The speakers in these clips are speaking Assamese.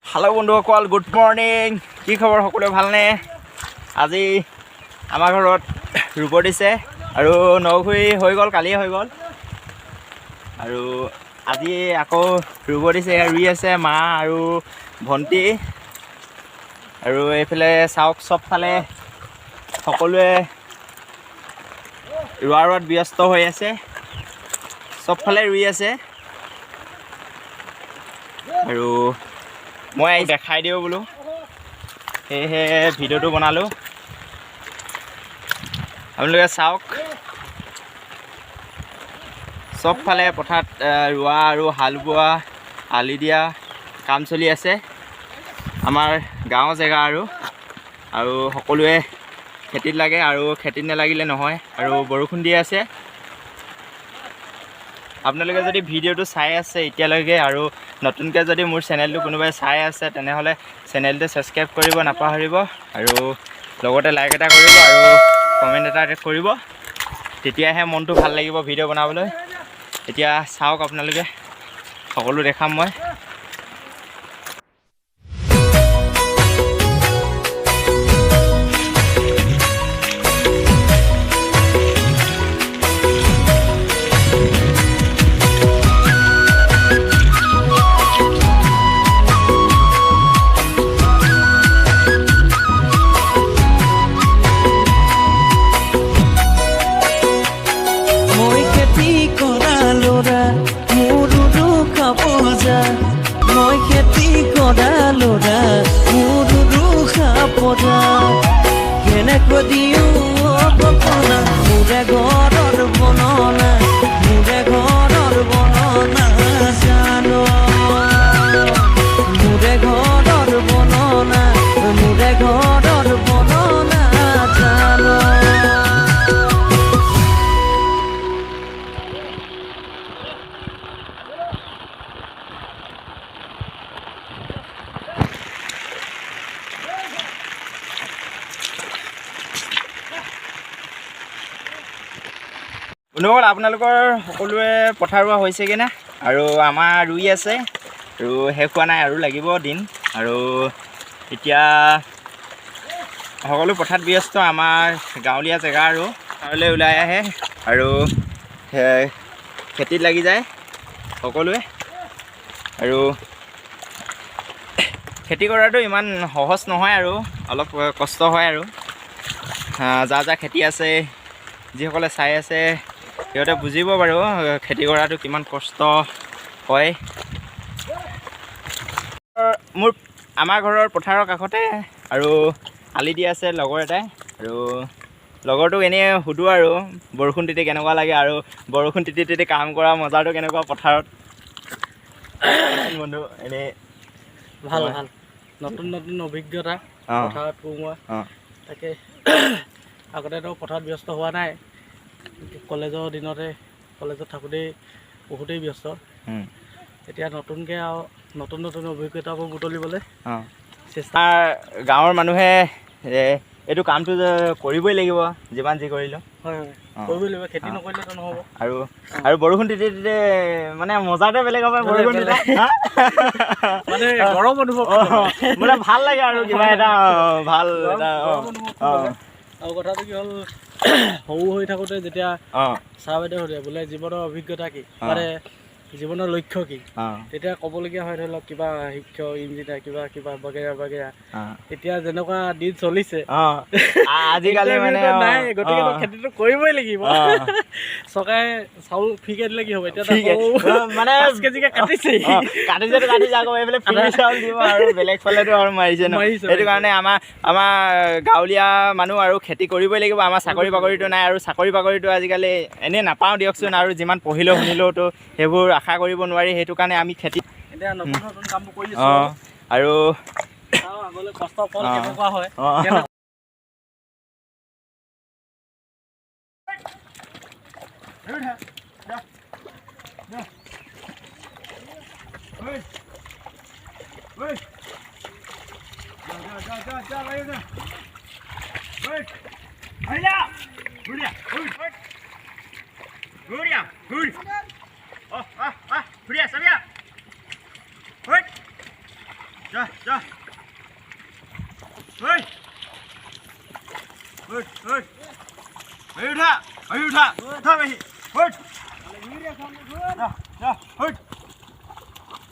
হেল্ল' বন্ধুসকল, গুড মৰ্ণিং। কি খবৰ সকলোৱে, ভালনে? আজি আমাৰ ঘৰত ৰুব দিছে আৰু নখুৰি হৈ গ'ল, কালিয়ে হৈ গ'ল। আৰু আজি আকৌ ৰুব দিছে, এয়া ৰুই আছে মা আৰু ভণ্টি। আৰু এইফালে চাওক, চবফালে সকলোৱে ৰোৱা ৰোৱাত ব্যস্ত হৈ আছে, চবফালে ৰুই আছে। আৰু মই আহি দেখাই দিওঁ বোলো, সেয়েহে ভিডিঅ'টো বনালোঁ। আপোনালোকে চাওক, চবফালে পথাৰত ৰোৱা আৰু হাল বোৱা, আলি দিয়া কাম চলি আছে। আমাৰ গাঁৱৰ জেগা আৰু আৰু সকলোৱে খেতিত লাগে আৰু খেতিত নালাগিলে নহয়। আৰু বৰষুণ দি আছে। আপোনালোকে যদি ভিডিঅ'টো চাই আছে এতিয়ালৈকে আৰু নতুনকৈ যদি মোৰ চেনেলটো কোনোবাই চাই আছে, তেনেহ'লে চেনেলটো ছাবস্ক্ৰাইব কৰিব নাপাহৰিব আৰু লগতে লাইক এটা কৰিব আৰু কমেণ্ট এটা কৰিব, তেতিয়াহে মনটো ভাল লাগিব ভিডিঅ' বনাবলৈ। এতিয়া চাওক আপোনালোকে, সকলো দেখাম মই। মই খেতি কৰা ল'ৰা, মোৰো খাব যা। মই খেতি কৰা ল'ৰা, মোৰো খাব যা। কেনেকৈ দিওঁ কপনা, মোৰে ঘৰৰ বননা, মোৰে ঘৰৰ বননা জানো, মোৰে ঘৰৰ বননা, মোৰে ঘৰৰ বননা জানো। বন্ধুসকল, আপোনালোকৰ সকলোৰে পথাৰ ৰোৱা হৈছেগৈ নে? আৰু আমাৰ ৰুই আছে আৰু শেষ হোৱা নাই, আৰু লাগিব দিন। আৰু এতিয়া সকলো পথাৰত ব্যস্ত। আমাৰ গাঁৱলীয়া জেগা আৰু পথাৰলৈ ওলাই আহে আৰু খেতিত লাগি যায় সকলোৱে। আৰু খেতি কৰাটো ইমান সহজ নহয় আৰু অলপ কষ্ট হয়। আৰু যাৰ যাৰ খেতি আছে, যিসকলে চাই আছে, সিহঁতে বুজিব বাৰু খেতি কৰাটো কিমান কষ্ট হয়। মোৰ আমাৰ ঘৰৰ পথাৰৰ কাষতে আৰু আলি দি আছে লগৰ এটাই। আৰু লগৰটোক এনেই সুধোঁ আৰু বৰষুণ তিতি কেনেকুৱা লাগে আৰু বৰষুণ তিতি তিতি কাম কৰা মজাটো কেনেকুৱা পথাৰত। বন্ধু, এনেই ভাল ভাল, নতুন নতুন অভিজ্ঞতা পথাৰত সোমোৱা। তাকে, আগতেতো পথাৰত ব্যস্ত হোৱা নাই। কলেজৰ দিনতে, কলেজত থাকোঁতেই বহুতেই ব্যস্ত। এতিয়া নতুনকৈ আৰু নতুন নতুন অভিজ্ঞতাবোৰ বুটলিবলৈ চেষ্টা। আমাৰ গাঁৱৰ মানুহে এইটো কামটো যে কৰিবই লাগিব, যিমান যি কৰিলেও। হয়, কৰিবই লাগিব, খেতি নকৰিলেতো নহ'ব। আৰু আৰু বৰষুণ তিতি তিতি মানে মজাটোৱে বেলেগ হ'ব বৰষুণ দিলে, হা? মানে গৰম অনুভৱ মানে ভাল লাগে আৰু কিবা এটা ভাল এটা। গৰম অনুভৱ লাগে। আৰু কথাটো কি হ'ল, সৰু হৈ থাকোঁতে যেতিয়া ছাৰ বাইদেউ সোধে বোলে জীৱনৰ অভিজ্ঞতা কি, মানে জীৱনৰ লক্ষ্য কি, তেতিয়া ক'বলগীয়া হয় ধৰি লওক কিবা শিক্ষক, ইঞ্জিনিয়াৰ, কিবা কিবা বাগেৰা বাগেৰা। এতিয়া যেনেকুৱা দিন চলিছে, আজিকালি মানে interview ত নাই, গতিকে খেতিটো কৰিবই লাগিব। চৰকাৰে চাউল ফ্ৰীকে দিলে কি হ'ব, এতিয়া ফ্ৰীকে, আকৌ মানে 5 কেজিকে কাটিছেই। কাটিছেতো কাটিছে, আকৌ এইফালে ফ্ৰী চাউল দিব আৰু বেলেগ ফালেতো আৰু মাৰিছে ন। মাৰিছে, সেইটো কাৰণে আমাৰ আমাৰ গাঁৱলীয়া মানুহ আৰু খেতি কৰিবই লাগিব। আমাৰ চাকৰি বাকৰিটো নাই আৰু চাকৰি বাকৰিটো আজিকালি এনেই নাপাওঁ দিয়কচোন। আৰু যিমান পঢ়িলেও শুনিলেওতো সেইবোৰ আশা কৰিব নোৱাৰি, সেইটো কাৰণে আমি খেতি এতিয়া নতুন নতুন কামবোৰ কৰি আছো। আৰু চাওঁ আগলৈ কষ্টৰ ফল কেনেকুৱা হয়। যা যা, ঐ ঐ ঐ, এই উঠা, এই উঠা, উঠা পেহী, ঐ যা যা, ঐ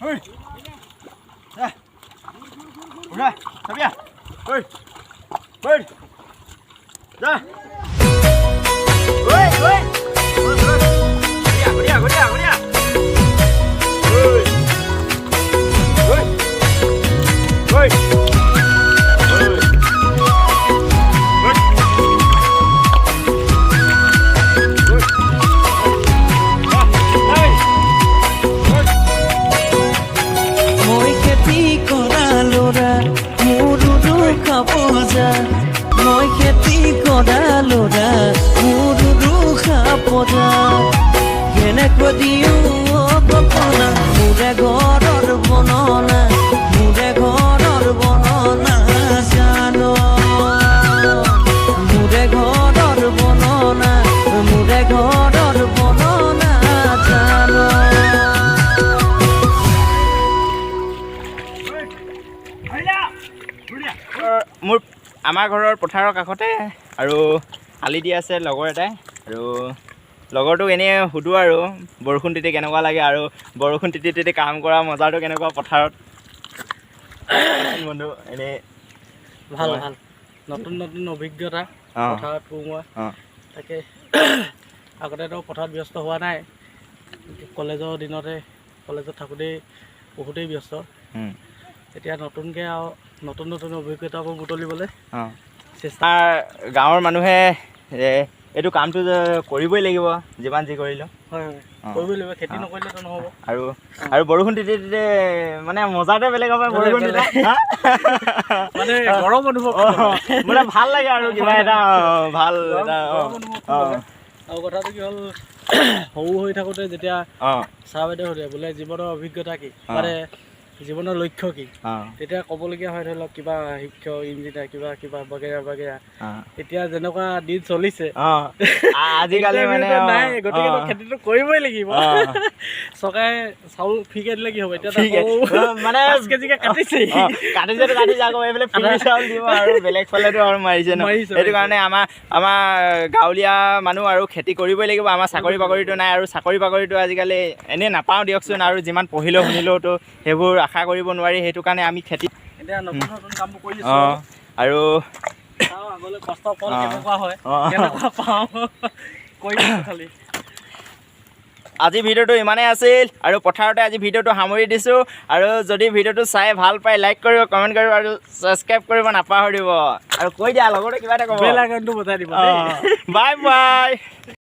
ঐ যা, উঠা, চাবি, ঐ ঐ যা, ঐ ঐ, ঘূৰিয়া ঘূৰিয়া ঘূৰিয়া, ঐ ঐ ঐ ঐ ঐ ঐ ঐ ঐ। মই খেতি কৰা ল'ৰা, মোৰো খাব যা। মই খেতি কৰা ল'ৰা, মোৰো খাব যা। কেনেকৈ দিওঁ কল্পনা, মোৰে ঘৰৰ বৰ্ণনা, মোৰে ঘৰৰ বৰ্ণনা জানো। মোৰে ঘৰৰ বৰ্ণনা, মোৰে ঘৰৰ বৰ্ণনা জানো। মোৰ আমাৰ ঘৰৰ পথাৰৰ কাষতে আৰু আলি দি আছে লগৰ এটাই। আৰু লগৰটোক এনেই সুধোঁ আৰু বৰষুণ তিতি কেনেকুৱা লাগে আৰু বৰষুণ তিতি তিতি কাম কৰা মজাটো কেনেকুৱা পথাৰত। বন্ধু, এনেই ভাল ভাল, নতুন নতুন অভিজ্ঞতা পথাৰত কোমোৱা। তাকে, আগতেতো পথাৰত ব্যস্ত হোৱা নাই। কলেজৰ দিনতে, কলেজত থাকোঁতেই বহুতেই ব্যস্ত। এতিয়া নতুনকৈ আৰু নতুন নতুন অভিজ্ঞতাবোৰ বুটলিবলৈ চেষ্টা। আমাৰ গাঁৱৰ মানুহে এইটো কামটো যে কৰিবই লাগিব, যিমান যি কৰিলেও। হয়, কৰিবই লাগিব, খেতি নকৰিলেতো নহ'ব। আৰু বৰষুণ তিতি তিতি মানে মজাটোৱে বেলেগ হ'ব বৰষুণ দিলে, হা? মানে গৰম অনুভৱ মানে ভাল লাগে আৰু কিবা এটা ভাল এটা। গৰম অনুভৱ হয়। আৰু কথাটো কি হ'ল, সৰু হৈ থাকোঁতে যেতিয়া ছাৰ বাইদেউ সোধে বোলে জীৱনৰ অভিজ্ঞতা কি, মানে জীৱনৰ লক্ষ্য কি, তেতিয়া ক'বলগীয়া হয় ধৰি লওক কিবা শিক্ষক, ইঞ্জিনিয়াৰ, কিবা কিবা বাগেৰা বাগেৰা। এতিয়া যেনেকুৱা দিন চলিছে, আজিকালি মানে interview টো নাই, গতিকে খেতিটো কৰিবই লাগিব। চৰকাৰে চাউল ফ্ৰীকে দিলে কি হ'ব, এতিয়া ফ্ৰীকে, মানে 5 কেজিকে কাটিছেই। কাটিছেতো কাটিছে, আকৌ এইফালে ফ্ৰী চাউল দিব আৰু বেলেগ ফালেতো আৰু মাৰিছে ন। মাৰিছে, সেইটো মাৰিছে। কাৰণে আমাৰ গাঁৱলীয়া মানুহ আৰু খেতি কৰিবই লাগিব। আমাৰ চাকৰি বাকৰিটো নাই আৰু চাকৰি বাকৰিটো আজিকালি এনেই নাপাওঁ দিয়কচোন। আৰু যিমান পঢ়িলেও শুনিলেওতো সেইবোৰ আশা কৰিব নোৱাৰি। সেইটো কাৰণে আমি খেতি এতিয়া নতুন নতুন কামবোৰ কৰি আছো। আৰু চাওঁ আগলৈ কষ্ট ফল কেনেকুৱা হয়, কেনেকুৱা পাওঁ, কৰি আছো খালি। আজি ভিডিঅ'টো ইমানেই আছিল আৰু পথাৰতে আজি ভিডিঅ'টো সামৰি দিছোঁ। আৰু যদি ভিডিঅ'টো চাই ভাল পায়, লাইক কৰিব, কমেণ্ট কৰিব আৰু ছাবস্ক্ৰাইব কৰিব নাপাহৰিব। আৰু কৈ দিয়া লগতে কিবা এটা ক'ব। বেল আইকনটো বজাই দিব দেই। Bye bye.